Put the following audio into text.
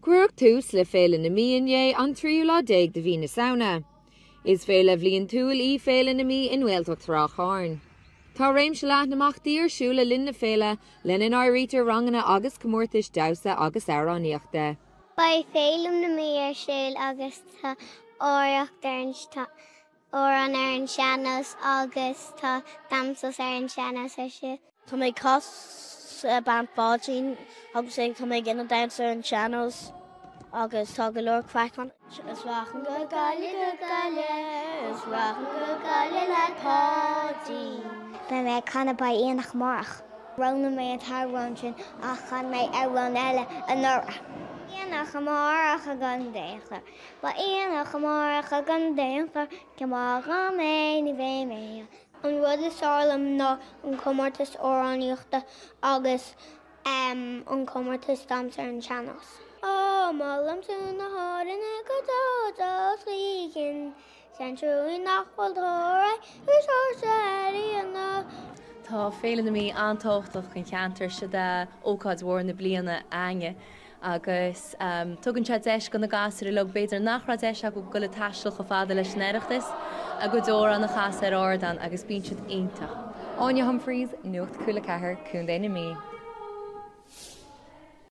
Cuireadh tús le Féile na Mí inné, an tríú lá déag de mhí na Samhna. Is féile bhliantúil í Féile na Mí i nGaeltacht Ráth Chairn. Tá réimse leathan imeachtaí ar siúl le linn na féile, lena n-áirítear ranganna agus comórtais damhsa agus amhránaíochta. Beidh Féile na Mí ar siúl agus tá amhránaíocht ar an amhrán ar an sean-nós agus tá damhsa ar an sean-nós ar siúl. Tá mé ag casadh Band Pháidín agus ag tá mé ag déanamh damhsa ar an sean-nós agus tá go leor craic ann. Is rachainn go Gaillimh go Gaillimh is rachainn go Gaillimh le Páidín. Beidh mé ag canadh Beidh Aonach Amárach. Roghnaigh mé an t-amhrán sin ach chan mé amhrán eile anuraidh. Aonach amárach i gContae an Chláir. Beidh aonach amárach i gContae an Chláir, cé maith dhom é ní bheidh mé ann. An rud is fearr liom ná an comórtas amhránaíochta agus an comórtas damhsa ar an sean-nós. Ó, molaim tú na hÁrann go deo deo choíchin, 'S an trua nach bhfuil Toraigh ar Seoirse Éireannach. Tá Féile na Mí an-tábhachtach don cheantar, siod é ócáid mhór na bliana a'inne agus tugann sé deis do na gasúir uilig, b'fhéidir nach raibh deis acu dul ag taisteal chomh fada leis an Oireachtas, a gcuid amhrán a chasadh ar ardán agus bíonn siad iontach. Áine Humphreys, Nuacht Cúla 4, Contae na Mí.